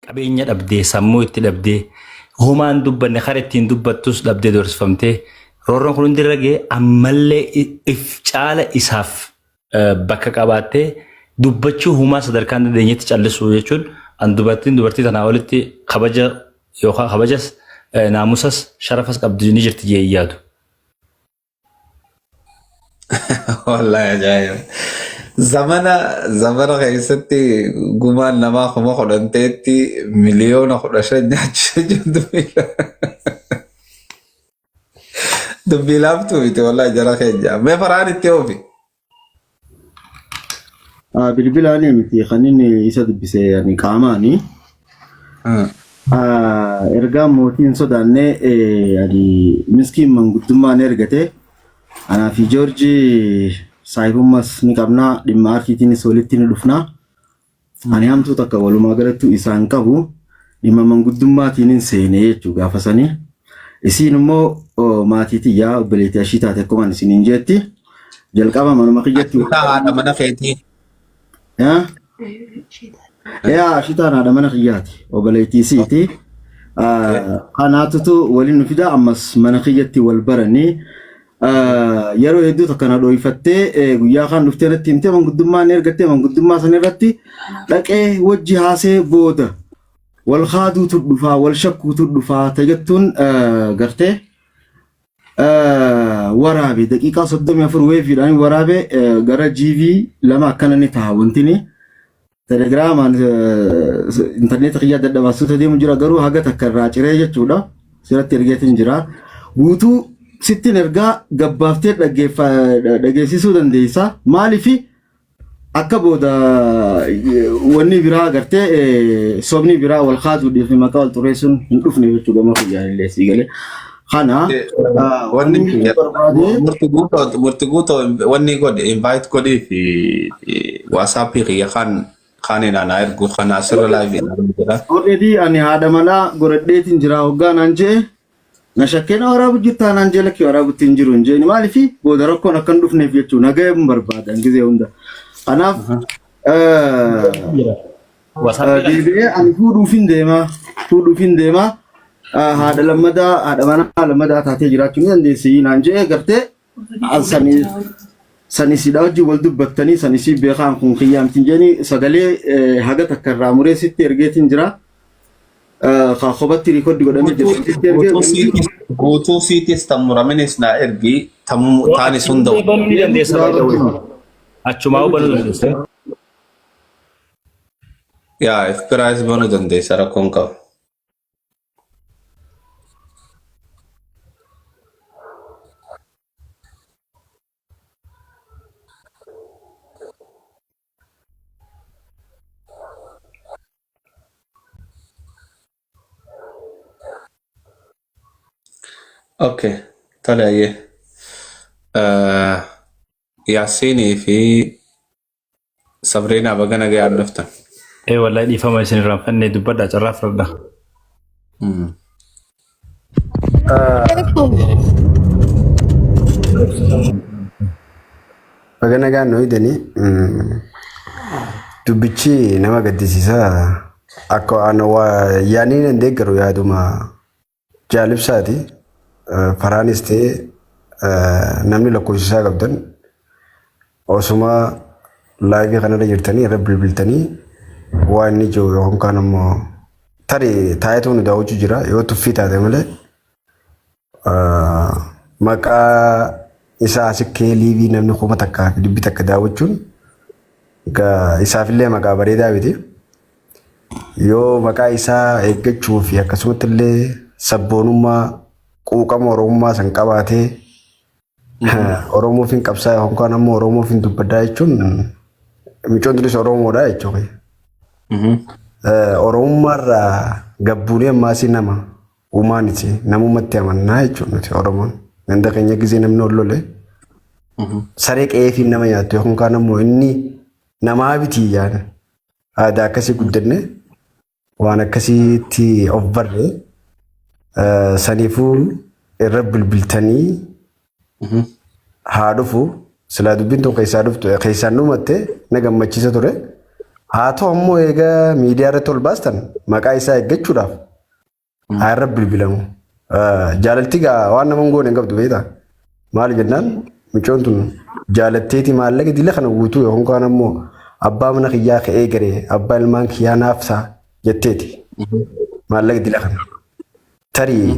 Qabeenya dhabdee, sammuu itti dhabdee, homaan dubbanne kara ittiin dubbattus dhabdee doorsifamtee roorroon kun hundi irra ga'ee ammallee if caala isaaf bakka qabaattee dubbachuu humaa sadarkaa hin dandeenyetti callisuu jechuun an dubartiin dubartii tanaa olitti kabaja yookaan kabajas naamusas sharafas qabdu ni jirti jee hin yaadu. Wallahi ajaa'iba. Zamana zamana keessatti gumaan namaa 10,000 ta'etti 15,000,000 nyaachuu jechuun dubbii laaftuu miti wallahi jara keenya. Mee faraan itti oofi. Bilbilaan miti kan inni isa dubbise ani qaamaani. Ergaa mootii hin sodaanne ani miskiin manguddummaan ergate. Anaa fi Joorji saahibummas ni qabna dhimma aartiitiinis walitti ni dhufna. Ani hamtuu takka walumaa galattuu isaan qabu dhimma manguddummaatiin hin seene jechuu gaafa sanii. Isiin immoo maatii tiyyaa obboleettii ashii taate akkuma ani isiniin jeetti. Jalqaba manuma kiyyatti Ashitaa haadha mana keetii. Yaa? Yaa ashitaan haadha mana kiyyaati obboleettii isiiti. Kanaatutu waliin nu fida ammas mana kiyyatti wal baranii Yeroo hedduu takka na dhooyfattee guyyaa kaan dhuftee natti himtee manguddummaa ni ergattee manguddummaa san irratti dhaqee wajji haasee booda wal kaaduutu dhufaa wal shakkuutu dhufaa tajettuun gartee waraabe daqiiqaa 34 weeviidhaan waraabe gara GV 2 akkana ni taha wantini. Telegiraamaan intarneeta kiyyaa dadhabaasuuta deemu jira garuu haga takka irraa ciree jechuudha. Sirratti ergeetiin jira. Guutuu sittin ergaa gabbaaftee dhageessisuu dandeessa. Maaliif akka booda wanni biraa gartee sobni biraa wal kaasuudhaaf maqaa wal xureessuun hin dhufne jechuudha gama kiyyaan illee sii galee. Kana Wanni wanni barbaade murti guutoo murti guutoo wanni godhe invite godhii fi WhatsApp kiyya kan kan inaan ergu kan asirra live ilaaluu jira. Already ani haadha manaa godhadheetiin jira hoggaa naan je'e na shakkee na waraabu jirtaa naan jee lakkii waraabutti hin jiru hin jeeni maaliif booda rakkoon akka hin dhufneef jechuu nagaya hin barbaadan gizee hunda. Kanaaf deebi'ee ani fuudhuufin deema fuudhuufin deema haadha lammadaa haadha manaa lammadaa taatee jiraachuu ni dandeessi naan je'e gartee sanii sani sidha wajjin wal dubbattanii sani si beekaan kun kiyyaa miti jeeni sagalee haga takka irraa muree sitti ergeetiin jira. Ka kophatti riikoordi godhamee jira sitti ergee Guutuu siitis tan muraminis naa ergi taanis hunda Banuu ni dandeessa by the way. Achumaa banuu dandeessa. Yaa if biraas banuu dandeessa rakkoon qabu. Okay, tole ayyee. Yaasiinii fi Sabreenaa baga nagayaan dhuftan. Ee wallahi dhiifama isin irraanfannee dubbadhaa carraa fudhadha. Baga nagaan nu hidanii dubbichi nama gaddisiisa. Akka waan yaaniin hin deeggaru yaaduma jaalibsaati. Faraanis ta'ee namni lakkoofsa isaa qabdan osuma laayivii kanarra jirtanii irra bilbiltanii waan inni jiru yookaan immoo tarii taayituu nu daawwachuu jira yoo tuffii taate malee maqaa isaa sikkee liivii namni 1,100 daawwachuun isaafillee maqaa bareedaa miti. Yoo maqaa isaa eeggachuu fi akkasumatti illee sabboonummaa quuqama Oromummaa san qabaatee Oromoof hin qabsaa'e yookaan ammoo Oromoof hin dubbaddaa jechuun micoon tunis Oromoodha jechuudha. Oromummaarraa gabbuunee ammaasii nama uumaaniti namumatti amannaa jechuudha nuti Oromoon. Ganda keenya gisee namni ol lole saree qe'eefiin nama nyaattu yookaan ammoo inni namaa biti yaada. Aadaa akkasii guddanne waan akkasiitti of barre saniifuu irra bilbiltanii haa dhufu. Silaa dubbiin tun keessaa dhuftu keessaan dhumatte na gammachiisa ture. Haa ta'u ammoo egaa miidiyaa irratti ol baastan maqaa isaa eeggachuudhaaf haa irra bilbilamu. Jaalalti gaa waan nama hin goone hin qabdu beektaa? Maali jennaan mucoon tun jaalatteeti maallaqa dila kana guutuu yookaan kaan ammoo abbaa mana kiyyaa ka'ee garee abbaa ilmaan kiyyaa naaf ta'a jetteeti maallaqa dila kana. Tarii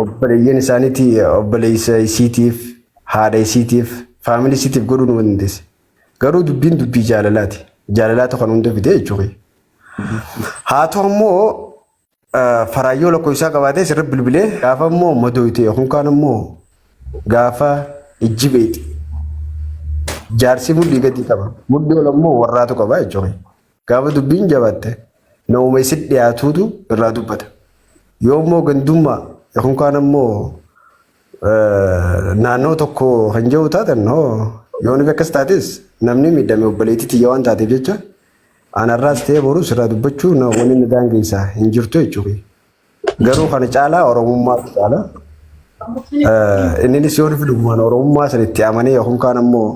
obboleeyyan isaaniitii obboleessa isiitiif haadha isiitiif faamilii isiitiif godhuu numa dandeesse. Garuu dubbiin dubbii jaalalaati. Jaalalaatu kan hunda fide jechuudha. Haa ta'u ammoo faraayyoo lakkoofsaa qabaatee sirri bilbilee gaafa immoo madooyte yookaan kaan immoo gaafa ijji beeyte jaarsi mudhii gadi qaba. Mudhii ol ammoo warraatu qaba jechuudha. Gaafa dubbiin jabaatte namuma isin dhiyaatuutu irraa dubbata. Yoo immoo gandummaa yookaan kaan ammoo naannoo tokko kan jiru taatan hoo yoo nuti akkas taates namni miidhame obboleettii tiyya waan taateef jecha anarraas ta'ee borus irraa dubbachuu wanni inni daangeessaa hin jirtu jechuudha. Garuu kana caalaa Oromummaatu caala. Inninis yoo nufi dhugumaan Oromummaa san itti amanee yookaan kaan ammoo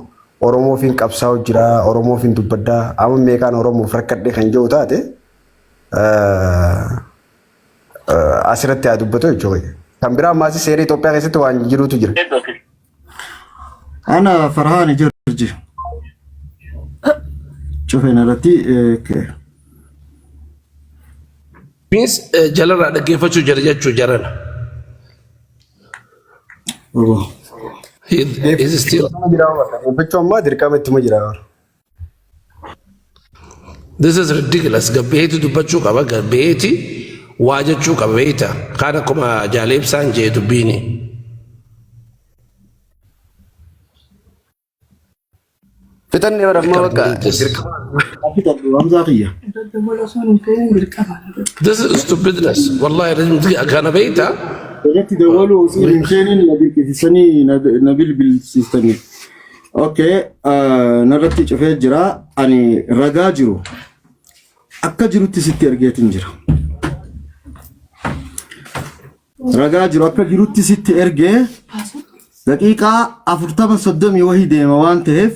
Oromoof hin qabsaa'u jira, Oromoof hin dubbaddaa, amma meeqaan Oromoof rakkadhe kan jiru taate asirratti haa dubbatu jechuudha. Kan biraa ammaas seera Itoophiyaa keessatti waan jirutu jira. Ana Farhaan Jorji. Cufeen irratti Means jalarraa dhaggeeffachuu jira jechuu jarana. Obbo. He is still Dhaggeeffachuu ammaa dirqama ittuma jira. This is ridiculous. Gabbeeti dubbachuu qaba. Gabbeeti waa jechuu qaba beeyta. Kaan akkuma jaaleebsaan jee dubbiini. Fixannee bara ammaa bakka dirqama. Fixadhu Hamzaa kiyya. This is stupidness. Wallahi kana beeyta. Irratti dawwaluu osoo hin seeniin na bilbilsanii na bilbilsiistanii. Okay, narratti cufee jira. Ani ragaa jiru akka jirutti sitti ergeetiin jira. Ragaa jiru akka jirutti sitti ergee daqiiqaa 40 30 wahii deema waan ta'eef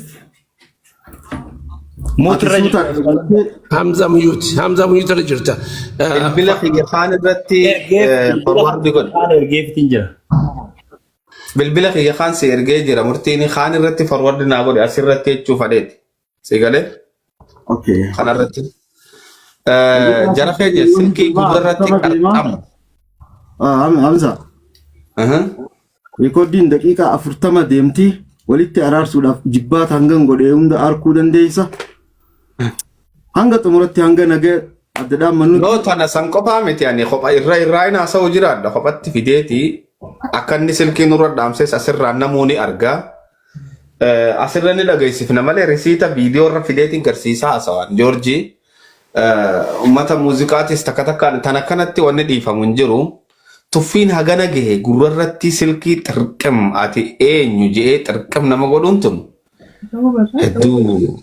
Mute irra ati jira. suutaan dabalatee Hamza mute. Hamza mute irra jirta. Bilbila kiyya kaan irratti Ergeef forward godhe. kaan ergeefitiin jira. Bilbila kiyya kaan si ergee jira. Murtiin kaan irratti forward naa godhe asirratti jechuu fadheeti. Si galee Okay. kanarratti. Daqiiqaa Jara 30 keenya wahii silkii deema gurra irratti 40 deema. qarxamu. Hamza. Rikoordiin daqiiqaa 40 deemti. Walitti araarsuudhaaf jibbaata hangan godhee hunda arkuu dandeessa. Hanga xumuratti hanga nagaa adda dhaammannutti. No tana san qofaa miti ani kopha irra irraa hin haasa'u jiraadha kophatti fideeti akka inni silkii nurra dhaamses asirraa namuu ni argaa. Asirra ni dhageessifna malee risiita viidiyoo irra fideetiin garsiisaa haasawaan Joorjii uummata muuziqaatis takka takkaan tan akkanatti wanni dhiifamu hin jiru. Tuffiin hagana gahe gurrarratti silkii xirqim ati eenyu je'ee xirqim nama godhuun tun hedduu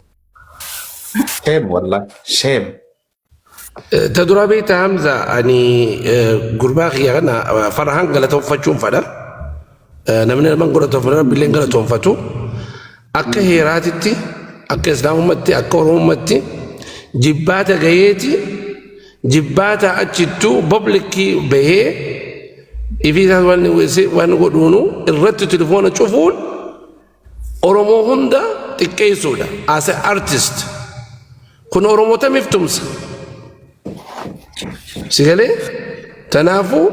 shame wallahi shame. Ta dura beekta Hamza ani gurbaa kiyya kana Farhaan galatoonfachuun fadha. Namni nama galatoonfatu rabbiillee galatoonfatu. Akka heeraatitti akka islaamummaatti akka oromummaatti jibbaata gaheeti jibbaata achittuu publikii bahee ifii isaas waan godhuunu irratti telefoona cufuun Oromoo hunda xiqqeessuudha as a artist. Kun Oromoo tamiif tumsa? Si galee? Tanaafuu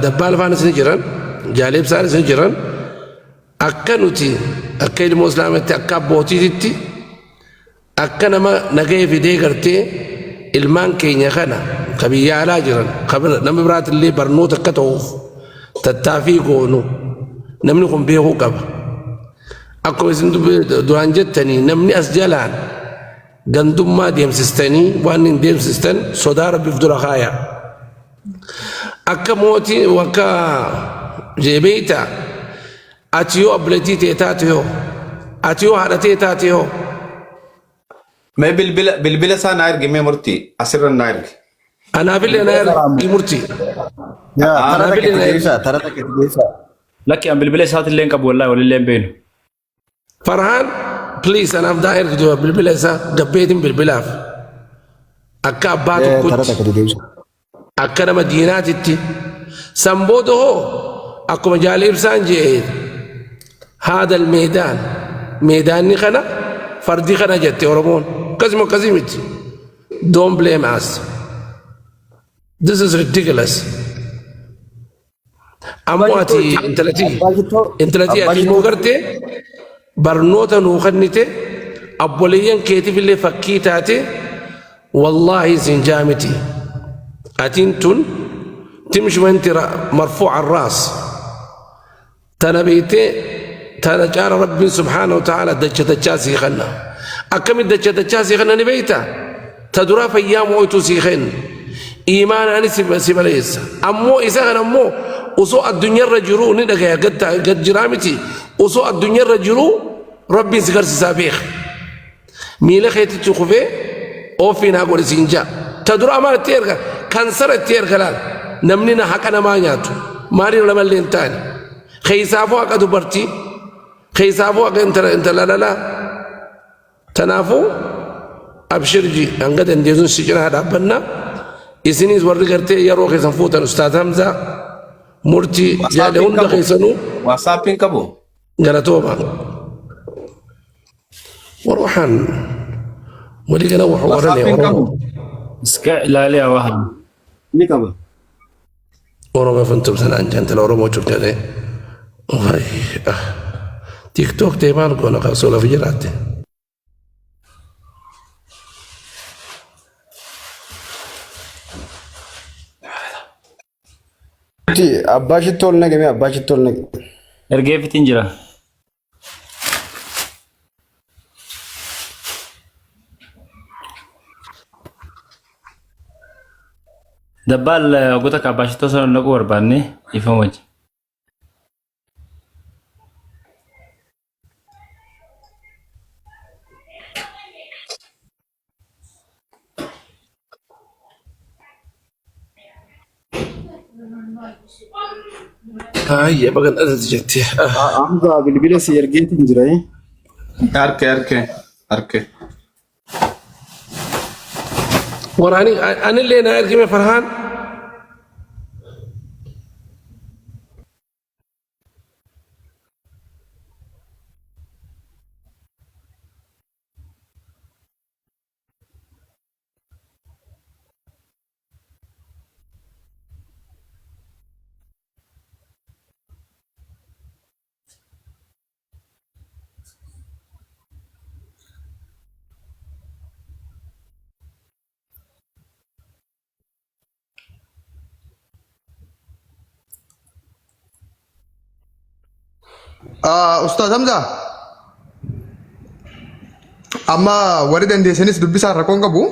dabbaal faanis ni jiran, jaaleebsaanis ni jiran. Akka nuti akka ilmoo islaamatti akka abbootiititti akka nama nagaya fidee gartee ilmaan keenya kana ka biyya alaa jiran ka nama biraatillee barnoota akka ta'uuf tattaaffii goonu namni kun beekuu qaba. Akkuma isin duraan jettanii namni as jalaan gandummaa deemsistanii waan hin deemsistan sodaa rabbiif dura kaaya. Akka mootii akka jeebeeyta Ati yoo obboleettii tee taate hoo? Ati yoo haadha tee taate hoo? Mee bilbila bilbila isaa naa ergi mee murtii asirra naa ergi. Anaafillee na ergi murtii. Yaa tara Anaafillee takka itti na ergi. deebisaa tara takka itti deebisaa. Lakki an bilbila isaatillee hin qabu wallahi walillee hin beeknu. Farhaan Please anaaf daa ergitu bilbila isaa gabbeetiin bilbilaaf. Akka abbaa Tara tokkotti. takka dedeebisa. Akka nama diinaatitti. San booda hoo akkuma jaal ibsaan je'e haadal meedaan meedaanni kana fardi kana jette Oromoon akkasuma akkasii miti. Don't blame us. This is ridiculous. Ammoo ati intalatii Abbaa Shittoo intalatii Abbaa ati immoo Shittoo gartee barnoota nuu kennite obboleeyyan keetiif illee fakkii taate wallaahi isin jaamiti. Atiin tun timshi wanti marfuuca raas. Tana beeytee tana caala Rabbiin subhaanahu wa ta'aala dacha dachaa sii kenna. Akkamitti dacha dachaa sii kenna ni beeyta? Ta duraa fayyaa moo'ituu sii kenna. Iimaanaanis si baleessa. Ammoo isa kana ammoo osoo addunyaarra jiruu ni dhagaya gad jiraa miti. Osoo addunyaarra jiruu Rabbiin si garsiisaa beeka. Miila keetitti kufee oofii naa godhi siin ja'a. Ta duraa maal itti erga? Kansara itti erga laal. Namni na haqa namaa nyaatu. Maaliin lamallee hin taane. Keessaafuu haqa dubartii. Keessaafuu haqa intala intala lalaa. Tanaafuu abshirji hanga dandeessuun si cinaa dhaabbanna. Isinis warri gartee yeroo keessan fuutan Ustaaz Hamzaa murtii jaale WhatsApp hunda qabu. keessanuu WhatsApp qabu. galatooma. War waxaan weligana wuxuu WhatsApp oranaya qabu. Oromo. Iska ilaaliyaa waxaan. Ni qaba. Oromo funtumsanaan jantala Oromoo cufjate. TikTok ta'e maal goona qabsoo lafa jiraatte. Abbaa shittoo ol naqe mee abbaa shittoo ol naqe. Ergeefitiin jira. Dabbaal goota akka abbaa shittoo sana naquu barbaanne ifama wajji. Baay'ee bagan dhalate jettee. Hamza bilbila si ergeetiin jira. Harke harke harke. Waraani anillee naa ergime Farhaan. Ustaaz Hamza amma warri dandeessanis dubbisaa rakkoon qabu.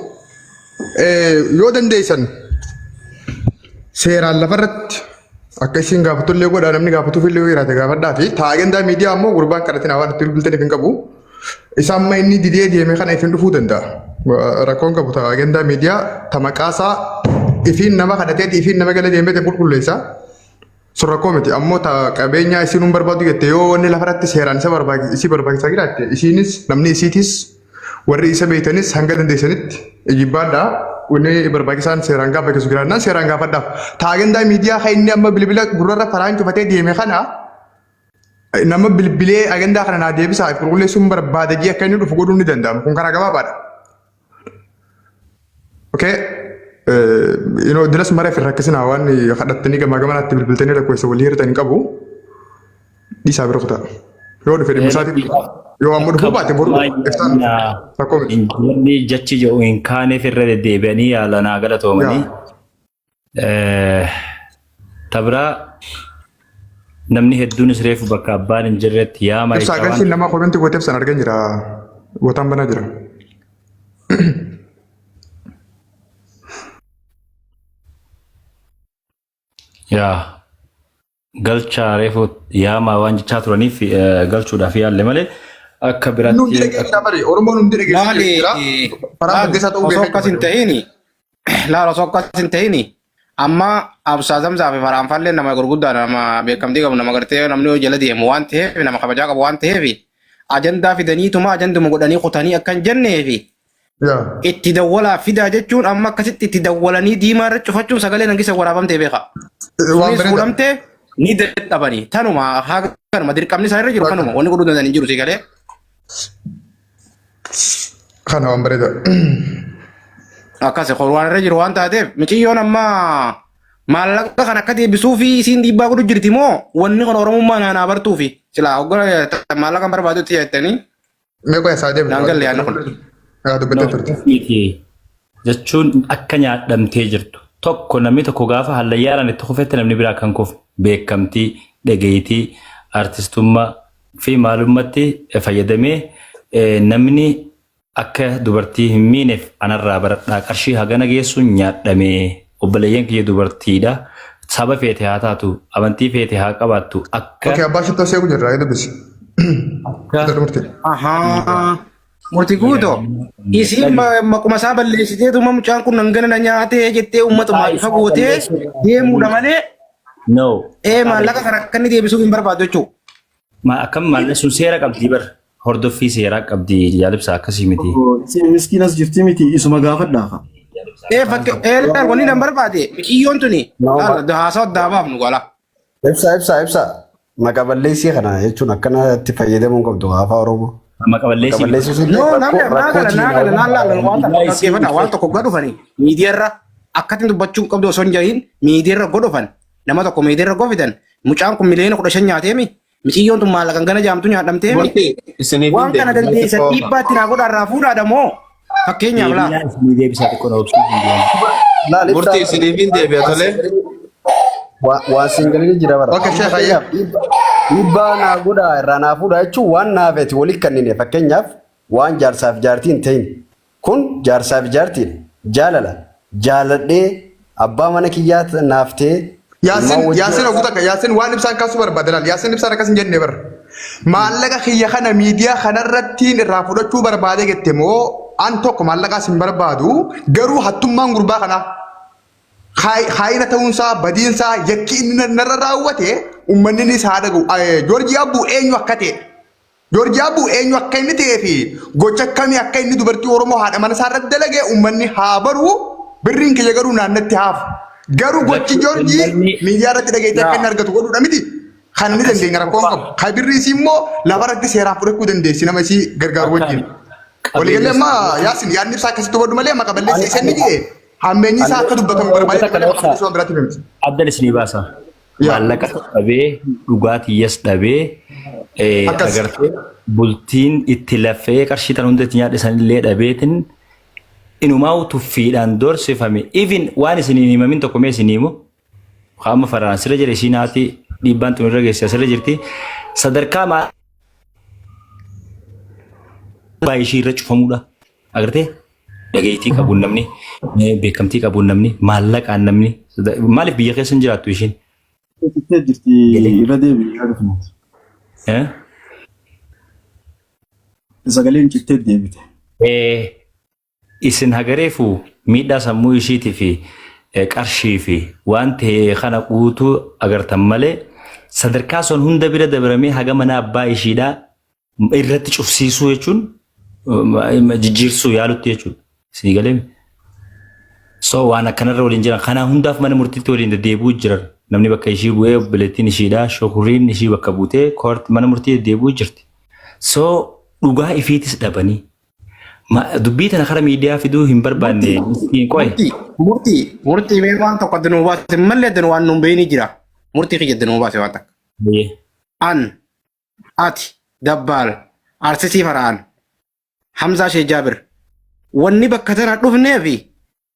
Yoo dandeessan seeraan lafarratti akka isin gaafatullee godhaa namni gaafatuufillee yoo jiraate gaafadhaa fi taagendaa miidiyaa ammoo gurbaan kadhatina waan itti bilbiltaniif hin qabu. Isa amma inni didee deeme kana ifin dhufuu danda'a. Rakkoon qabu taagendaa miidiyaa ta maqaasaa ifiin nama kadhateeti ifiin nama gala deemee qulqulleessa. Sun rakkoo miti ammoo ta qabeenyaa isiin hin barbaadu jette yoo wanni lafarratti seeraan isa isii barbaachisaa jiraatte isiinis namni isiitis warri isa beektanis hanga dandeessanitti ijibbaadhaa wanni barbaachisaan seeraan gaafachiisu jiraannaan seeraan gaafadhaaf. Taagendaa miidiyaa kan inni amma bilbila gurrarra faraan cufatee deeme kana nama bilbilee agendaa kana naa deebisaa qulqulleessuun barbaada jee akka inni dhufu godhuun ni danda'ama. Kun karaa gabaabaadha. Okay. You know, diras mara fi rakkisinaa waan kadhattanii gamaa gamanaatti bilbiltanii lakkoofsa walii hirtan hin qabu. Dhiisaa bira kutaa. Yoo dhufe dhimma isaatiif yoo ammoo dhufuu baate boru iftaan rakkoo miti. Wanni jechi jedhu hin kaaneef irra deddeebi'anii yaalanaa galatoomanii. Tabraa namni hedduunis reefu bakka abbaan hin jirretti yaama Ibsaa jechaa waan galchiin nama koomenti gooteef san argan jira. Gootaan banaa jira. Yaa galchaa reefu yaamaa waan jechaa turaniif galchuudhaaf yaalle malee akka Inni biraatti hundi dhagee jira bari. Oromoon hundi dhagee Laali jira. Faraan laal Baggeessaa ta'uu osoo beekaa akkas hin jira. ta'ini laal osoo akkas hin ta'ini amma Absaa Zamsaa fi Faraan Falleen nama gurguddaa nama beekamtii qabu nama gartee namni jala deemu waan ta'eef nama kabajaa qabu waan ta'eef Ajandaa fidaniituma ajanduma godhanii kutanii akka hin jenneefi Yaa. itti dawwalaa fidaa jechuun amma akkasitti itti dawwalanii diimaa irra cufachuun sagalee nangisa waraabamtee beeka. Waan Sunis bareeda. fuudhamtee ni dadhabanii tanuma haa kanuma dirqamni isaan irra jiru kanuma wanni godhuu danda'an hin jiru si galee. Kana waan bareeda. Akkas waan irra jiru waan taateef miciyyoon amma maallaqa kan akka deebisuu fi isiin dhiibbaa godhu jirti moo wanni kun oromummaa naanaa bartuu fi silaa hoggana maallaqa hin barbaadutti jettanii Mee qoya isaa deebisu. naan galle yaadni kun. Yaa dubbattee turte. Miti jechuun akka nyaadhamtee jirtu. Tokko namni tokko gaafa hallayyaadhaan itti kufetti namni biraa kan kufu beekamtii, dhageettii, artistummaa fi maalummatti fayyadamee namni akka dubartii hin miineef anarraa baradhaa qarshii hagana geessuun nyaadhamee obboleeyyan kiyya dubartiidha. Saba feete haa taatu, amantii feete haa qabaattu akka Okay, abbaa shittoo seequ jirra yaa dubbisi. akka Murtii. Ahaa. Murtii guutoo. Isiin maquma isaa balleessiteetuma mucaan kun hangana na nyaatee jettee uummatuma ifa gootee deemuudha malee no. ee maallaqa kana akka inni deebisuuf hin barbaadu jechuudha. Ma akkam maallaqa sun seera qabdi bar hordoffii seeraa qabdi jaalibsa akkasii miti. Isin miskiinas jirti miti isuma gaafadhaa ka. Ee fakke ee laal wanni nan barbaade miciyyoon tuni haasawa addaa baafnu gala. Ibsa ibsa ibsa. Maqaa balleessii kana jechuun akkanatti fayyadamuu hin qabdu afaan Oromoo. Maqa balleessii Maqaa balleessii sun No namni naa gala naa gala naa laala waan tokko Miidiyaa dhaggeeffadha waan tokko godhufani miidiyaarra akkatti dubbachuu qabdu osoo hin jedhin miidiyaarra godhufan nama tokko miidiyaarra gofitan mucaan kun miliyoona 15 nyaateemi miciyyoon tun maallaqan gana jaamtu nyaadhamteemi Murtii isiniif hin waan kana deebiin dandeessan xiqqoo. dhiibbaatti naa godha irraa fuudhaadha moo fakkeenyaaf laa. Deebiinaa isinii deebisaa xiqqoo na obsuu hin deemu. Laal ibsa. Murtii isiniif hin deebi'a tolee. Waan siingalii jira bara. Okay, Sheekh Ayyee. Dhiibbaa naa godhaa irraa naa fuudhaa jechuun waan naafeeti walitti kannine fakkeenyaaf waan jaarsaaf jaartii hin ta'in kun jaarsaaf jaartiidha jaalala jaaladhee abbaa mana kiyyaa naaf ta'ee Yaasin ilmaan wajjin Yaasin oguu takka Yaasin waan ibsaan kaasuu barbaada laal Yaasin ibsaan akkas hin jenne bara. Maallaqa kiyya kana miidiyaa kanarrattiin irraa fudhachuu barbaade jette moo an tokko maallaqaas hin barbaadu garuu hattummaan gurbaa kanaa haayina ta'uunsaa badiinsaa yakki inni narra raawwate uummanni inni isaa dhaga'u. Joorjii Abbuu eenyu akka ta'e Joorjii Abbuu eenyu akka inni ta'ee fi gocha akkamii akka inni dubartii Oromoo haadha mana isaa irratti dalage uummanni haa baru birriin kiyya garuu naannatti haafu. Garuu gochi Joorjii miidiyaa irratti dhageettii akka inni argatu godhuudha miti. Kan inni dandeenya rakkoon qabu. Kan birrii isii immoo lafa irratti seeraan fudhachuu dandeessi nama isii gargaaru wajjin. Waliigallee amma Yaasin yaadni ibsaa akkasitti hubadhu malee maqa balleessi isa inni jedhe hammeenyi isaa akka dubbatamu barbaade malee maqa balleessuu waan biraatti miti. Addan isinii baasa. Yaa. Maallaqa dhabee dhugaatiyyas dhabee Akkas. agartee bultiin itti lafee qarshii tan hunda itti nyaadhe sanillee dhabeetin inumaa tuffiidhaan doorsifame. Even waan isiniin himamin tokko mee isinii himu. Qaama faraan asirra jira isiin haati dhiibbaan tun irra geesse asirra jirti. Sadarkaa maal ishii irra cufamuudha. Agartee dhageettii qabuun namni beekamtii qabuun namni maallaqaan namni maaliif biyya keessa hin jiraattu ishiin? Cittee jirti irra deebi'i yaa dhufnuti. Eh? Sagaleen cittee deebite. Isin hagareefu miidhaa sammuu ishiitii fi qarshii fi waan ta'e kana guutuu agartan malee sadarkaa sun hunda bira dabramee haga mana abbaa ishiidhaa irratti cufsiisuu jechuun jijjiirsuu yaalutti jechuudha. Isinii galee? So waan akkanarra waliin jiran kanaa hundaaf mana murtiitti waliin deddeebi'uu jiran namni bakka ishii bu'ee obboleettiin ishiidhaa shukuriin ishii bakka buutee koorti mana murtii deddeebi'uu jirti. So dhugaa ifiitis dhabanii dubbii tana kara miidiyaa fiduu hin barbaanne miskiin qoy. Murtii murtii murtii mee waan tokko adda nuu baase malee adda waan nuun beeyni jira. Murtii kiyya adda nuu baase waan takka. An ati dabbaal arsisii fara'aan Hamzaa Shee Jaabir wanni bakka tana dhufneefi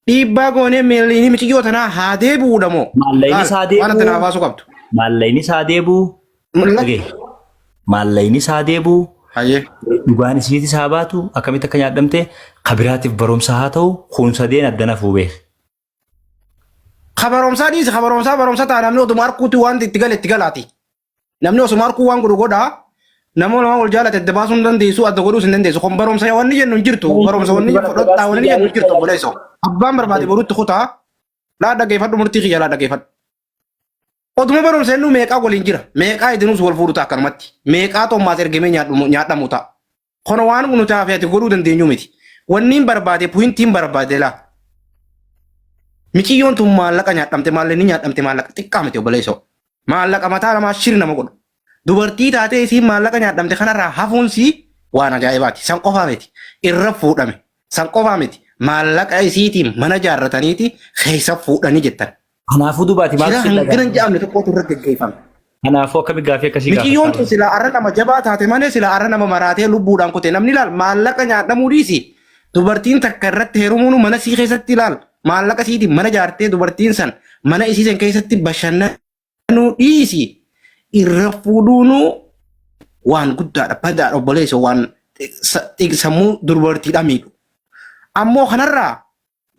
dhiibbaa goonee meelliinii miciyyoo tanaa haa deebi'uudha moo? Maallaqni isaa Waan adda naa deebi'uu baasuu qabdu. maallaqni isaa deebi'uu dhagee maallaqni isaa deebi'uu Hayyee. dhugaan isiitis haa baatu akkamitti akka nyaadhamte kabiraatiif barumsa haa ta'u kun sadeen addana fuubee. Kabaroomsaa dhiisi kabaroomsaa barumsa ta'a namni oduma harkuutti waan itti gale itti galaati. Namni osuma harkuu waan godhu godhaa. Nama nama wal jaalate adda baasuu hin dandeessu adda godhuus hin dandeessu. Kun barumsa wanni jennu hin jirtu. Barumsa wanni fudhadhaa wanni jennu hin jirtu obboleesso. Abbaan barbaade borutti kutaa. Laa dhaggeeffadhu murtii kiyya laa dhaggeeffadhu. Oduma barumsa inni meeqaa waliin jira. Meeqaa idinuus wal fuudhu ta'a akkanumatti. Meeqaa tommaas ergamee nyaadhamu ta'a. Kono waan nuti hafe ati godhuu dandeenyu miti. Wanni hin barbaade pointiin barbaade laa. Miciyyoon tun maallaqa nyaadhamte maallee ni nyaadhamte maallaqa xiqqaa miti obboleessoo. Maallaqa mataa namaa shiri nama godhu. Dubartii taatee isiin maallaqa nyaadhamte kanarraa hafuun sii waan ajaa'ibaati. San qofaa miti. Irra fuudhame. San qofaa miti. Maallaqa isiitiin mana jaarrataniiti keessa fuudhanii jettan. Kanaafuu dubaati maaltu Shira si hangana hin dhaga'ama? jedhamne tokkotu irra geggeeffame. Kanaafuu akkami gaafii akkasii Miciyyoon gaafataa? tun silaa arra nama jabaa taate malee silaa arra nama maraatee lubbuudhaan kute namni ilaal maallaqa nyaadhamuu dhiisi. Dubartiin takka irratti heerumuun mana sii keessatti ilaal maallaqa siitiin mana jaartee dubartiin san mana isii san keessatti bashannanuu dhiisi. Irra fuudhuunuu waan guddaadha badaadha obboleessa waan sammuu dubartiidha miidhu. Ammoo kanarraa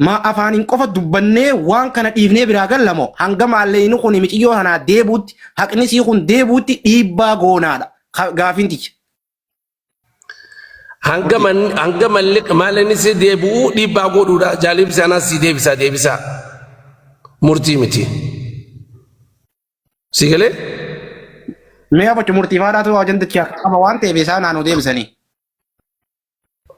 Maa afaaniin qofa dubbannee waan kana dhiifnee biraa galla moo hanga maalleyni kun miciyyoo tanaa deebuutti haqni sii kun deebuutti dhiibbaa goonaadha gaafiin tiyya. Hanga man hanga malli maalini si deebi'u dhiibbaa godhuudha jaalibsi anaas si deebisaa deebisaa murtii miti. Si galee? Mee abachu murtii faadhaatu ajandichi harkaa qaba waan ta'eef isaan naannoo deebisanii.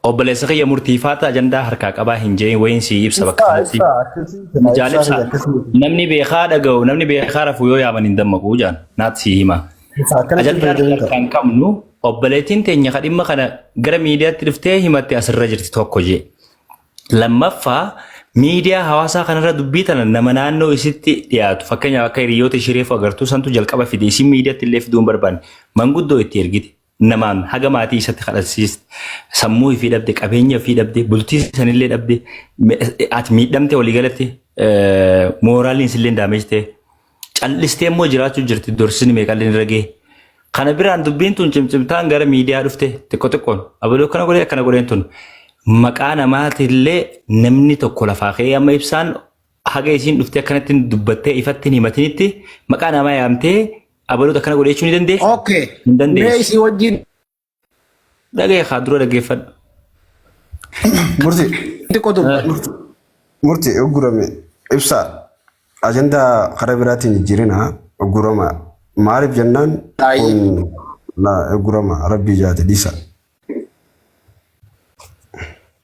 Obboleessa kiyya murtiifaata ajandaa harkaa qabaa hin jeein wayiin sii ibsa bakka Ibsaa kanatti. ibsaa akkasii kana Jaal ibsaa ibsaa kiyya akkasii miti. namni beekaa dhaga'u namni beekaa rafu yoo yaaman hin dammaqu jaan naat sii hima. Ibsaa akkanatti Ajandaa fayyadamin qaba. harkaa hin qabnu obboleettiin teenya ka dhimma kana gara miidiyaatti dhuftee himatte asirra jirti tokko jee. Lammaffaa miidiyaa hawaasaa kanarra dubbii tana nama naannoo isitti dhiyaatu fakkeenyaaf akka hiriyoota ishii reefu agartuu santu jalqaba fide isiin miidiyaatti illee fiduu hin barbaanne manguddoo itti ergite namaan haga maatii isatti kadhachiiste sammuu ifii dhabde qabeenya ifii dhabde bultii sanillee dhabde ati miidhamte walii galatti mooraaliin sillee daameejte callistee immoo jiraachuu jirti dorsisni meeqallee irra ga'e. Kana biraan dubbiin tun cimcimtaan gara miidiyaa dhufte xiqqoo xiqqoon abaloo akkana godhee akkana godheen tun maqaa namaatillee namni tokko lafaa ka'ee amma ibsaan haga isiin dhuftee akkanatti dubbattee ifatti hin himatinitti maqaa namaa yaamtee abaluutu akkana godhe jechuu ni dandeessa? Okay. Hin Mee dandeessu. isii wajjin Dhagaye kaa dura dhaggeeffadhu. Murti xiqqoo dubbadhu. murti uggurame ibsa ajandaa karaa biraatiin jijjiirina uggurama maaliif jennaan Baay'ee. kun la uggurama rabbii jaate dhiisa.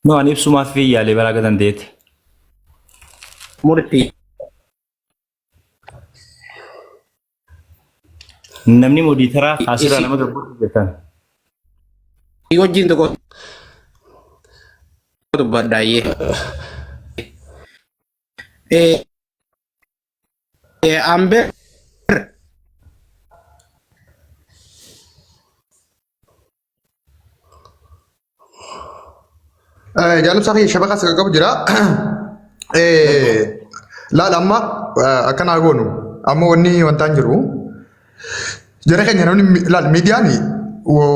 No ani ibsumaaf fi yaalee baraa dandeetti. Murtii. Namni modiitaraa kaasirraa Isi nama gabbuutu jirtan. wajjin tokko dubbadhaayyee. Amber Jaalabsaa kiyya shabaqa isa qaqqabu jira. Laal amma akkanaa goonu amma wanni wantaan jiru. Jara keenya namni laal miidiyaan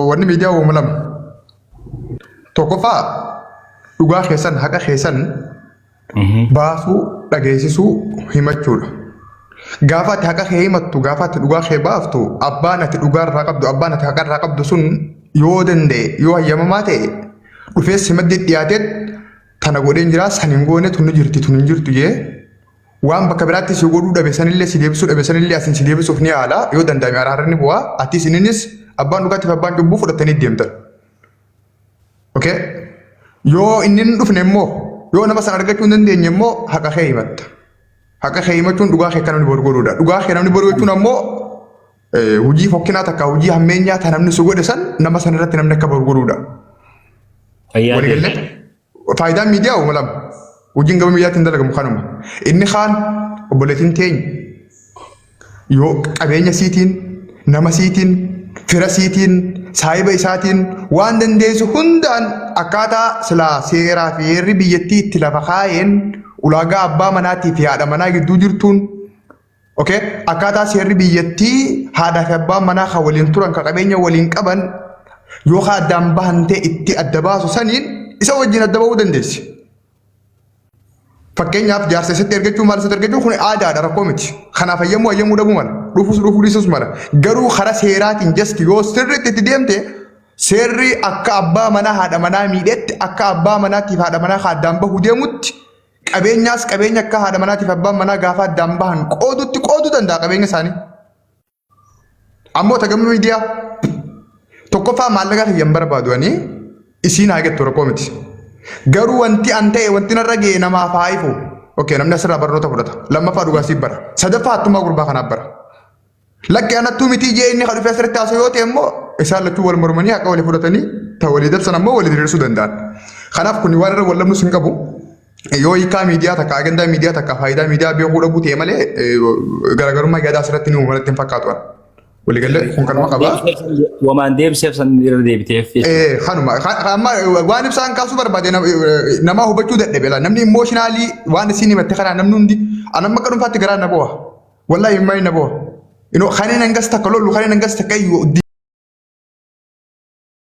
wanni miidiyaa uuma lama. Tokkoffaa dhugaa keessan haqa keessan baasuu dhageessisuu himachuudha. Gaafa ati haqa kee himattu gaafa ati dhugaa kee baaftu abbaan ati dhugaa irraa qabdu abbaan ati haqa irraa qabdu sun yoo danda'e yoo hayyamamaa ta'e dhufee simaddi dhiyaatee tana godheen jira san hin goone tun ni jirti tun hin jirtu jee waan bakka biraatti si godhuu dhabe sanillee si deebisuu dhabe sanillee asin si deebisuuf ni yaala yoo danda'ame araarri ni bu'a atis inninis abbaan dhugaatiif abbaan cubbuu fudhatanii deemtan. Okay? Yoo inni hin dhufne immoo yoo nama sana argachuu hin dandeenye immoo haqa kee himatta. Haqa kee himachuun dhugaa kee akka namni boru godhuudha. Dhugaa kee namni boru jechuun ammoo hojii fokkinaa takka hojii hammeenyaa ta namni si godhe san nama sana irratti namni akka boru godhuudha. Fayyaa Walii ta'e. galee faayidaan miidiyaa uuma lama. Hojiin gama miidiyaatiin dalagamu kanuma. Inni kaan obboleettiin teenya yoo qabeenya siitiin, nama siitiin, fira siitiin, saahiba isaatiin waan dandeessu hundaan akkaataa silaa seeraa fi heerri biyyattii itti lafa kaayeen ulaagaa abbaa manaatii fi haadha manaa gidduu jirtuun okay? Akkaataa seerri biyyattii haadhaa fi abbaan manaa kan waliin turan kan qabeenya waliin qaban yoo ka addaan bahan ta'e itti adda baasu saniin isa wajjin adda bahuu dandeessi. Fakkeenyaaf jaarsa isatti ergachuu maal isatti ergachuu kun aadaadha rakkoo miti. Kanaaf hayyamuu hayyamuu dhabuu mala. Dhufuus dhufuu dhiisuus mala. Garuu karaa seeraatiin just yoo sirriitti itti deemte seerri akka abbaa manaa haadha manaa miidhetti akka abbaa manaatiif haadha manaa ka addaan bahuu deemutti qabeenyaas qabeenya akka haadha manaatiif abbaan manaa gaafa addaan bahan qoodutti qooduu danda'a qabeenya isaanii. Ammoo tagama miidiyaa tokkoffaa maallaqa kiyya hin barbaadu ani isiin haa gettu rakkoo miti. Garuu wanti an ta'e wanti narra ga'e namaaf haa ifu. Okay, namni asirraa barnoota fudhata. Lammaffaa dhugaa siif bara. Sadaffaa hattummaa gurbaa kanaaf bara. Lakki anattuu mitii jee inni kan dhufee asirratti haasa'u yoo ta'e immoo isaan lachuu wal mormanii haqa walii fudhatanii ta walii dabsan ammoo walii diriirsuu danda'an. Kanaaf kun waan irra wal dhabnus hin qabu. Yoo hiikaa miidiyaa takka agandaa miidiyaa takka faayidaa miidiyaa beekuu dhabuu ta'e malee garaagarummaa yaadaa asirratti ni uumama natti hin fakkaatu. Waliigallee kun kanuma qaba. Wamaan deebiseef san irra deebiteef jechuudha. Kanuma amma waan ibsaan kaasuu barbaade namaa hubachuu dadhabe laa namni emotionally waan isiin himatte kanaa namni hundi an amma akka dhuunfaatti garaa na bo'a. Wallahi immaa na bo'a. Inoo kanneen hangas takka lollu kanneen hangas takka iyyuu